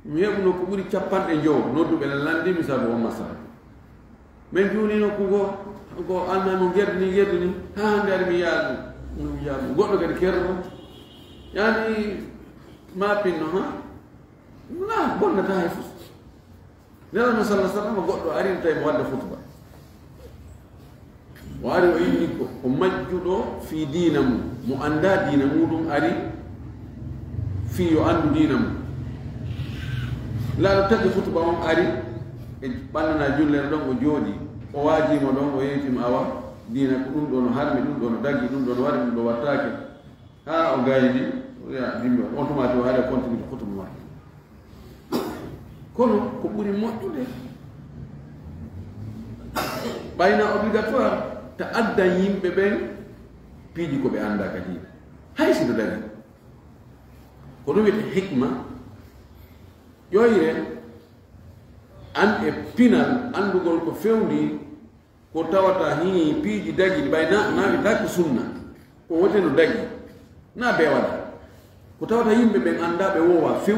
Mi heɓuno ko ɓuri capanɗe njowo, nodduɓe lan landi mi sabu on masala. Men juuni nokku go, ko alma mo geddi ni, geddi ni, haa hande ari mi yaaɗu, mi yaaɗu. Goɗɗo kadi kerro, yani ma pinno, ha? Na, bonnata hay fus. Nelaɗo sallallahu alaihi wasallam goɗɗo ari tawi mo wadde khutba. O ari o inni ko, ko majjuɗo fii diina mum, mo anndaa diina muɗum ari fii yo anndu diina mum. Laaɗo tagi khutba on ari e ɓannana jullere ɗon o jooɗi, o waajimo ɗon, o yeetimo awa diina ko ɗum ɗo no harmi, ɗum ɗo no dagi, ɗum ɗo no waɗi, ɗum ɗo wattaake. Haa o gayni, o wi'a dimmi on. On tumaati o haɗa continue to khutba makko. Kono ko ɓuri moƴƴude, ɓayna obligatoire, ta addan yimɓe ɓen piiji ko ɓe anndaa ka diina. Hay si no dañi. Ko ɗum wiyete hikma, ƴoyre an e pinal anndugol ko fewndi ko tawata hii piiji dagi ɗi ɓay na, na wi daki sunna. Ko wote no dagi. Na be waɗa. Ko tawata yimɓe ɓen anndaa ɓe woowa few.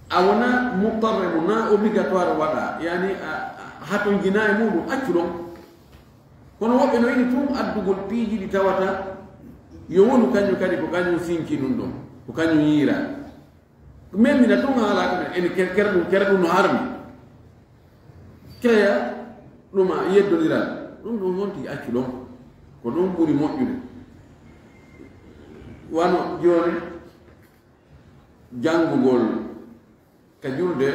A wona muttarre mo na obligatoire waɗa. Yani a, a hatonjina e muɗum accu ɗon. Kono woɓɓe no yiɗi tun addugol piiji ɗi tawata yo wonu kañum kadi ko kañum sinki ɗum ɗon. Ko kañum yiira. Min mina tun haala ko en ker-, kere ɗum, kere ɗum no harmi. Keya ɗum a yeddondiral. Ɗum ɗum wonti accu ɗon. Ko ɗum ɓuri moƴƴude. Wano jooni janngugol ka julde,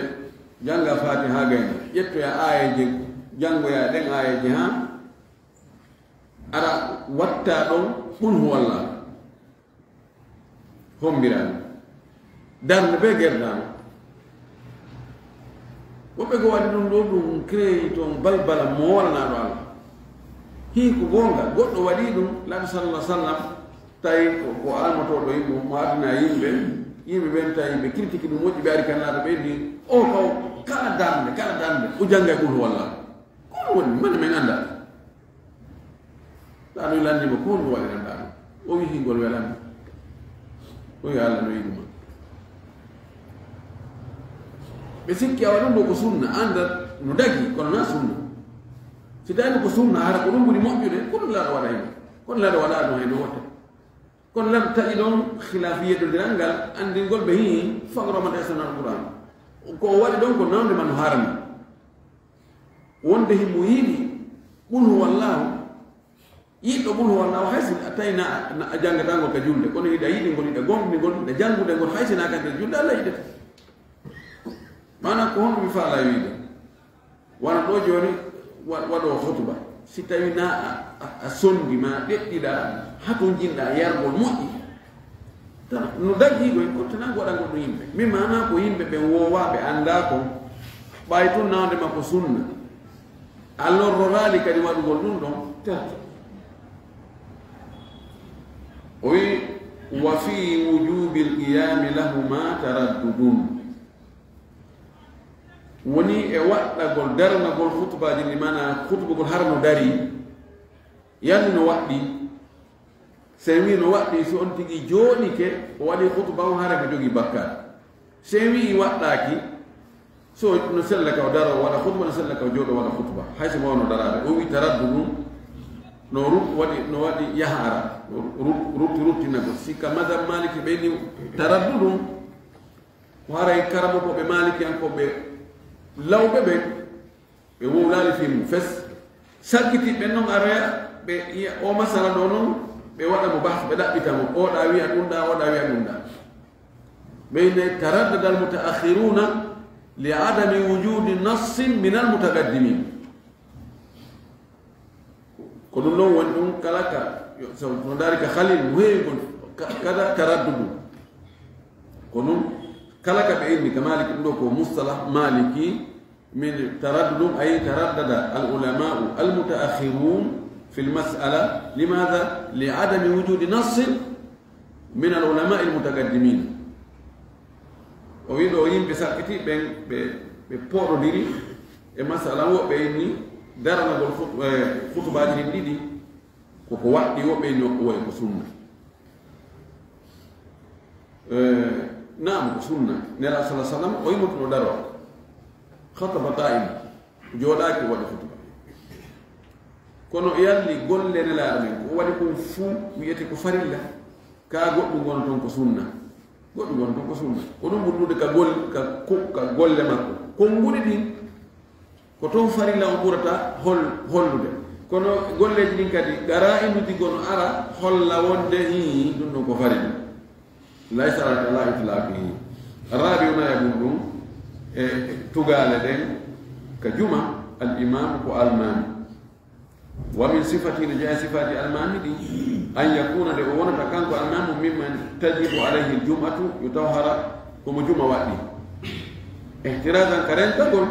jannga Faatiha gayna. Ƴettoya aayeeje, janngoya ɗen aayeeje haa ara watta ɗon qul huwallah. Hombiraani. Darnde be gerdaano. Woɓɓe go waɗi ɗum ɗo, ɗum créé toon balbala mo walanaaɗo Allah. Hii ko goonga, goɗɗo waɗi ɗum, Laaɗo sallallahu alaihi wasallam, tawi ko, ko almotooɗo yimɓe, mo ardina yimɓe, yimɓe ɓen tawi ɓe critiqué ɗum moƴƴi, ɓe ari kan Laaɗo ɓe ndi, o kaw, kala darnde, kala darnde, o jannga e qul huwallah. Ko ɗum woni, mane men anndaa. Ɗa ɗum lanndima ko honɗum waɗiranɗa ɗum? O wi'i hingol welanmi. O wi'i Allah no yiɗuma. Ɓe sikki awa ɗum ɗo ko sunna, annda no dagi, kono na sunna. Si tawi ko sunna, hara ko ɗum ɓuri moƴƴude, ko ɗum laaɗo waɗa hen. Kono laaɗo waɗa ɗum hen no wote. Kono laaɗo taƴi ɗon khilaafi yeddodiral ngal, anndingol ɓe hii, fagro mata e sunnal Qur'an. Ko o waɗi ɗon ko nawde man no harami. Wonde himo yiɗi qul huwallahu, yiɗɗo qul huwallahu, hay si a tawi na, na a janngataa ngol ka julde, kono hiɗa yiɗi ngol, hiɗa gomɗini ngol, hiɗa janngude ngol, hay si na ka nder julde, Allah yiɗete. Maanaam ko honɗum mi faalaa wiide? Wano ɗo jooni wa-, waɗoo hutuba, si tawi na a, a, a sondi ma ɗeɗɗiɗa, hatonjinɗa yargol moƴƴi, Tan no daggi koy, kono tan waɗangol ɗum yimɓe. Mi maana ko yimɓe ɓen woowaaɓe anndaa kon, ɓay tun nawde ma ko sunna. A lorroraali kadi waɗugol ɗum ɗon, terto. O wi, "Wa fi wujubil qiyami lahuma taraddudun." Woni e waɗɗagol, darnagol khutbaaji ɗi, maana khutbagol hara no dari, yanni no waɗɗi. Sen wi no waɗɗi, si on tigi jooɗike, o waɗi khutba on, hara ɓe jogii bakkaat. Sen wi waɗɗaaki, so no sella ka o daro, o waɗa khutba, no sella ka o jooɗo, o waɗa khutba. Hay so mawno daraade, o wi taraddu ɗum, no ru-, waɗi, no waɗi yaha ara, no ru-, rutti, ruttinagol. Si ka mazhab Maliki ɓe ni taraddu ɗum, ko haray karamokooɓe Maalikiyankooɓe Lawɓe ɓen, ɓe wowlaali fii mum fes. Sakkitiiɓe ɓen non aroya, ɓe iya o masala ɗoo non, ɓe waɗa mo bahs, ɓe ɗaɓɓita mo. Oɗa wiya ɗum ɗa, oɗa wiya ɗum ɗa. Ɓe ne taraddada al-mutaakhiruna li adami wujudi nassin min al-mutaqaddimin. Ko ɗum ɗon woni ɗum kala ka, so, so ndaari ka Khalil, mo heewi kon, ka, kada taraddudu. Ko ɗum kala ka ɓe inni ka Maliki, ɗum ɗo ko mustalah Maliki, min taraddudum, ay taraddada al-ulama'u al-mutaakhirun fil mas'ala. Limadha? Li adami wujudi nassin min al-ulama'i al-mutaqaddimin. O wi ɗo yimɓe sakkiti ɓen, ɓe, ɓe poɗodiri e masala, woɓɓe inni daranagol khut-, eh, khutubaaji ɗin ɗiɗi, ko ko waɗɗi, woɓɓe inni o waɗi ko sunna. Eh, naam, ko sunna. Nela sallallahu alaihi wasallam, o yimoto ɗo daro. Khataba qa'ima. Jooɗaaki waɗi khutba. Kono yalli golle Nelaaɗo men, ko o waɗi kon fuu, wi'ete ko farilla. Ka goɗɗum wona ton ko sunna. Goɗɗum wona ton ko sunna. Ko ɗum ɓurdude ka gol-, ka ko-, ka golle makko. Konnguɗi ɗin, ko ton farilla on ɓurata hol-, hollude. Kono golleeji ɗin kadi, qaraa'inuji goo no ara holla wonde, hii, ɗum ɗon ko farilla. Laysa ala itlaqihi. Rabi'una e mum ɗum, e tugaale ɗen ka juma, al imam ko almaami. Wa min sifati, no jeyaa sifaaji almaami ɗin, an yakuna, nde o wonata kanko almaami, mimman tajibu alayhi al jum'atu, yo taw hara ko mo juma waɗɗi. Ihtirazan, ka rentagol,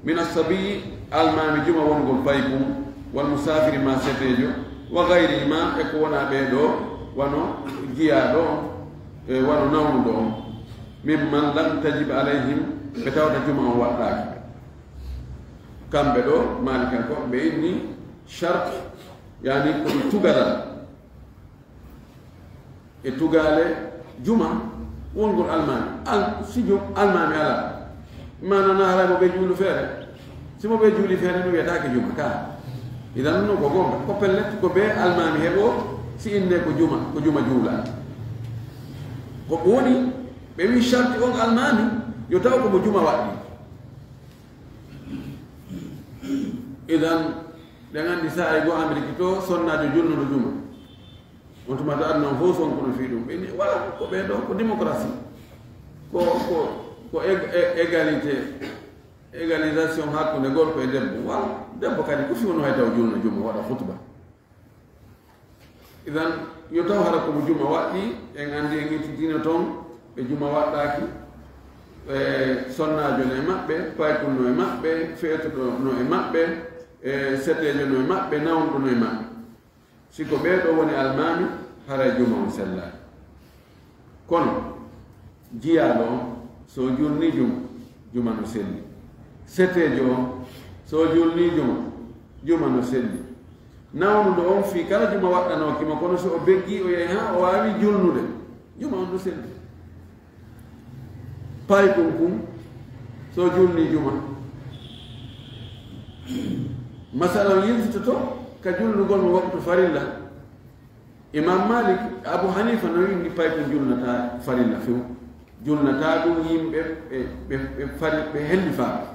min as-sabiyyi, almaami juma wongol paykun, wal musaafiri, ma seteejo, wa gayrihi ma, e ko wonaa ɓee ɗoo, wano jiyaaɗo on, e wano nawnuɗo on, mimman lam tajib alayhim, ɓe tawata juma on waɗɗaaki. Kamɓe ɗoo, Maalikankoɓe, ɓe inni shart, yaani ko ɗum tugalal. E tugaale juma, wongol almaami. Al-, si jum-, almaami alaa, maana na haray mo ɓe juulu feere. Si mo ɓe juuli feere, ɗum wiyetaake juma, ka. Idan non ko goonga. Ko pellet, ko ɓe almaami heɓoo, si innee ko juma, ko juma juulaa. Ko woni, ɓe wi sharti on almaami, yo taw ko mo juma waɗɗi. Idan, ɗen anndi saa'i goo Amerik to, sonnaajo julnuɗo juma. On tuma to aduna on fof sonkuno fii ɗum. Ɓe ni, wala, ko ɓee ɗoo, ko démocratie. Ko, ko, ko ég-, é-, égalité, égalisation hakkunde gorko e debbo. Wala, debbo kadi ko fii woni hay taw julno juma, waɗa khutba. Idan, yo taw hara ko mo juma waɗɗi, en anndi en ittitino toon, ɓe juma waɗɗaaki, e sonnaajo no e maɓɓe, paykun no e maɓɓe, feetuɗo no e maɓɓe, e seteejo no e maɓɓe, nawnuɗo no e maɓɓe. Si ko ɓee ɗoo woni almaami, haray juma on sellaaki. Kono, jiyaaɗo on, so o julnii juma, juma no selli. Seteejo on, so o julnii juma, juma no selli. Nawnuɗo on fii kala juma waɗɗanooki mo, kono so o beggii, o yahi haa o waawi julnude, juma on no selli. Paykun kun, so julnii juma, masalan, yiltitoto ka julnugol mo waktu farilla. Imam Malik, Abu Hanifa no winndi paykun julnataa farilla few. Julnataa ɗum yimɓe ɓe, ɓe, ɓe fari-, ɓe hellifaaɓe.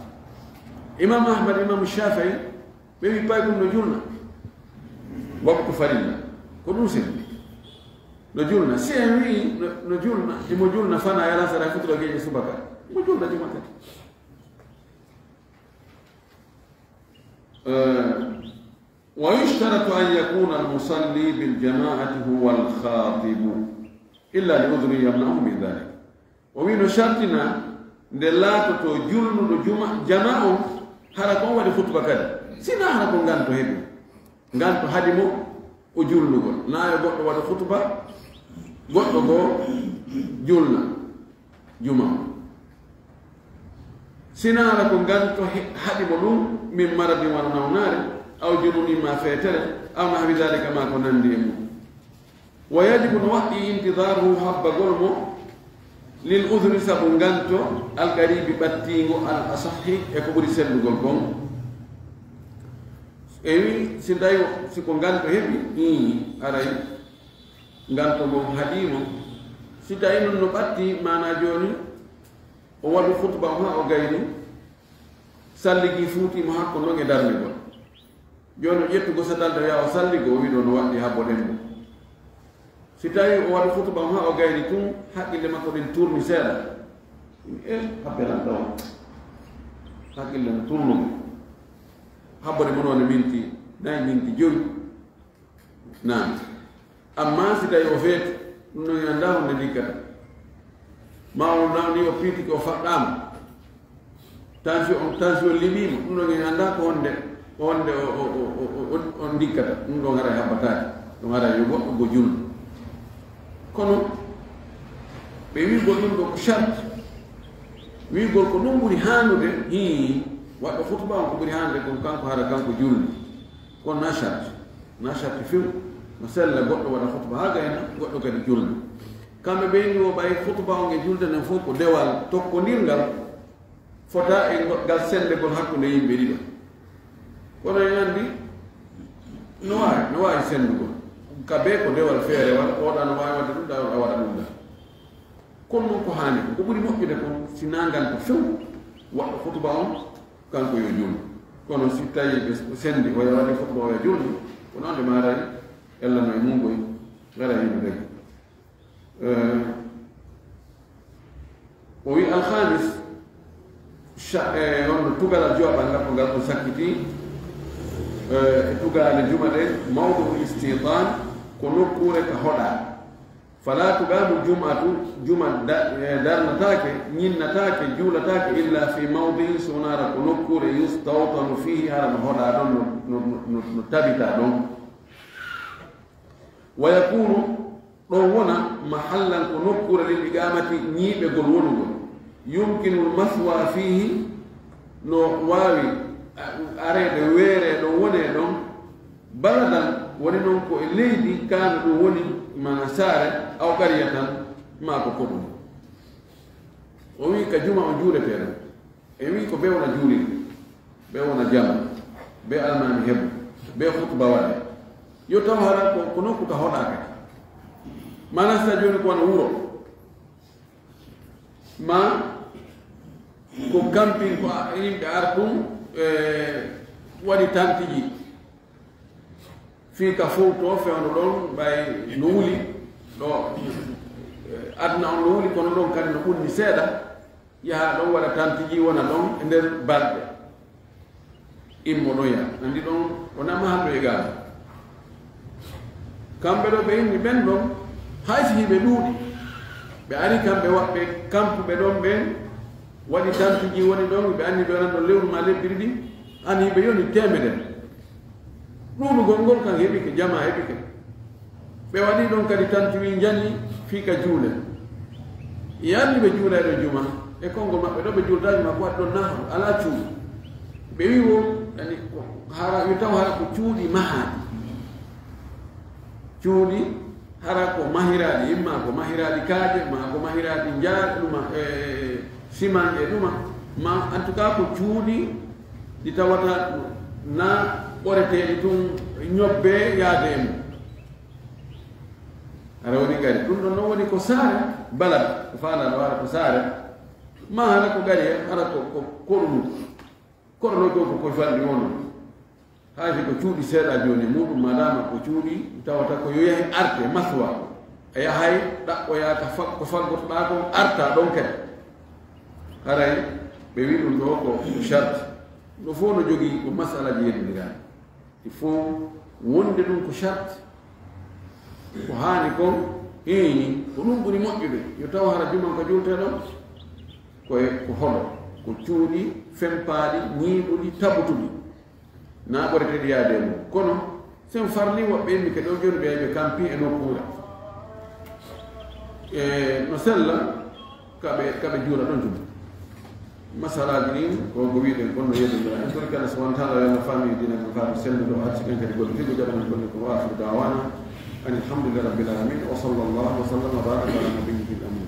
Imam Ahmad, Imam Shafi'i, ɓe wi paykun no julna. Waktu farilla. Ko ɗum selli. No julna. Si en wi no, no julna, himo julna fana yalan sara futura geeƴe subaka. Himo julna juma kadi. Eh, ويشترط أن يكون المصلي بالجماعة هو الخاطب إلا لعذر يمنعه من ذلك. O wi no shartina nde laatoto julnuɗo juma, jama on, hara ko on waɗi khutba kadi. Sina hara ko nganto heɓi. Nganto haɗi mo o julnugol. Na yo goɗɗo waɗa khutba, goɗɗo goo julna juma. Sinaara ko nganto he-, haɗi mo ɗum, min maradin wano nawnaare, aw jununin ma feetere, aw nahwi dhalika ma ko nandi e mum. Wa yajibu no waɗɗi intidaruhu habbagol mo, lil udhri sabu nganto, al qaribi ɓattiingo, al asahhi e ko ɓuri sellugol kon. E wi, si tawi si ko nganto heɓi, ii, aray, nganto ngon haɗii mo. Si tawi non no ɓatti, maana jooni, o waɗu khutba o haa o gayni, Salligi fuuti mo hakko non e darnegol. Jooni o ƴettugo sadalde wiya o salligo, o wiɗo no waɗɗi habbo ɗen mo. Si tawi o waɗi hutuba on haa o gayni tun, haqqille makko ɗin turni seeɗa. E habbelan ɗon. Haqqille no turnugo. Habbo ɗe mo non e minti nayi, minti jowi. Naam. Amma si tawi o feeti, ɗum ɗon en anndaa honde ndikkata. Ma o nawni, o piitike, o faɗɗaama. Tension on, tension liɓiima, ɗum ɗon en anndaa ko honde, honde o, o, o, o, o, o ndikkata. Ɗum ɗon haray habbataake. Ɗum haray yo goɗɗo go julɗo. Kono ɓe wi'ugol ɗum ɗo ko charte. Wi'ugol ko ɗum ɓuri haanude, hii, waɗɗo hutuba on ko ɓuri haanude kon kanko hara kanko julɗo. Kono na charte, na charte few. No sella goɗɗo waɗa hutuba haa gayna, goɗɗo kadi julna. Kamɓe ɓe ni o ɓay hutuba on e julde nden fof ko dewal tokkondirngal, fota e ngo-, ngal senndegol hakkunde yimɓe ɗiɗo. Kono en anndi, no waawi, no waawi senndugol. Ka bee ko dewal feerewal, oɗa no waawi waɗde ɗum ɗa, oɗa waɗa ɗum ɗa. Kono non ko haani ko, ko ɓuri moƴƴude kon, si nangan ko few, waɗɗo hutuba on, kanko yo julnu. Kono si tawi ɓe senndi, oya waɗi hutuba, oya julnu, kono ande maaray, ella no e mungoy, ngaray hino regi. Eh, o wi alhamis, sha-, eh, on tugalal joɓal ngal ko ngal on sakkiti, eh, e tugaale juma ɗen, mawdu istitan, ko nokkuure ka hoɗa. Fala tuqamu jum'atu, juma da-, eh, darnataake, ñinnataake, juulataake, illa fi mawdi'in, so wonaa hara ko nokkuure, yustawtanu fihi, hara no hoɗa ɗon, no, no, no, no, no tabita ɗon. Wa yakunu, ɗon wona, mahallan, ko nokkuure, lil iqamati, ñiiɓegol wonugol. Yumkinul maswa fihi, no waawi a-, areede weere ɗon, wone ɗon, baladan, woni non ko e leydi, kaana ɗum woni, mana saare, aw qaryatan, maa ko koɗum. O wi ka juma o juuletee ɗon. E wi ko be wona juulirde, be wona jama, be almaami hebu, be hutuba waɗe. Yo taw hara ko, ko nokku ka hoɗa kadi. Mana sa jooni ko wona wuro. Ma ko camping, ko a-, yimɓe artum, e, waɗi tantiji. Fii ka fowto fewndo ɗon, ɓay no wuli, ɗo, e, aduna on no wuli, kono ɗon kadi no ɓunni seeɗa. Yaha ɗon waɗa tantiji, wona ɗon e nder balɗe. Immo ɗon yaha. Andi ɗon, wona mahallo e gaama. Kamɓe ɗo ɓe inni ɓen ɗon, hay si hiɓe ɗuuɗi. Ɓe ari kamɓe waɓɓe kampuɓe ɗon ɓen, waɗi tantiji woni ɗon, ɓe anni ɓe wonat ɗon lewru ma lebbi ɗiɗi, an hiɓe yoni temedere. Ɗuuɗugol ngol kan heɓike, jama heɓike. Ɓe waɗi ɗon kadi tantiji njani fii ka juule. Yanni ɓe juulay ɗo juma, e konngol maɓɓe ɗo ɓe juulata juma, ko waɗi ɗon nafa, alaa cuuɗi. Ɓe wi wo, yani, ko hara, yo taw hara ko cuuɗi mahaaɗi. Cuuɗi hara ko mahiraaɗi, imma ko mahiraaɗi kaaƴe, ma ko mahiraaɗi njaar, ɗuma, e, e, e, siman e ɗuma. Ma, en tout cas, ko cuuɗi ɗi tawata na ɓoreteeɗi tun ñobbe yaade e mum. Hara woni ngari. Ɗum ɗon non woni ko saare, balad, ko faandaano hara ko saare. Ma hara ko ngari, hara ko, ko, ko ɗum. Kono non ko, ko koye fanɗi woni. Hay si ko cuuɗi seeɗa jooni e muɗum, madama ko cuuɗi tawata ko yo yahi arte, maswa. A yahay ɗaɓɓoya ka fag-, ko faggotoɗaa kon, arta ɗon kadi. Haray ɓe wi ɗum ɗo ko charte. Ɗo fof no jogii ko masalaji yeddiraa. Il faut wonde ɗum ko charte. Ko haani kon, heeni, ko ɗum ɓuri moƴƴude. Yo taw hara juman ka juultee ɗon, ko e, ko hoɗo, ko cuuɗi fempaaɗi, ñiiɓuɗi, tabutuɗi. Na ɓoreteeɗi yaade e mum. Kono, sen farli woɓɓe immi ke ɗo jooni ɓe, ɓe kampi e nokkuure. E no sella, ka ɓe, ka ɓe juula ɗon juma. Masalaaji ɗin, ko ko wi'uɗen kon no yeddondira. En tori kala subhanahu wa ta'ala, yo Allah faami diina kan faamu senndu ɗo, arsi kan kadi golle figo jaɓanen golle ko. Wa akhiru da'wana anil hamdulillahi rabbil alamin. Wa sallallahu wa sallama wa baraka ala nabiyyil amin.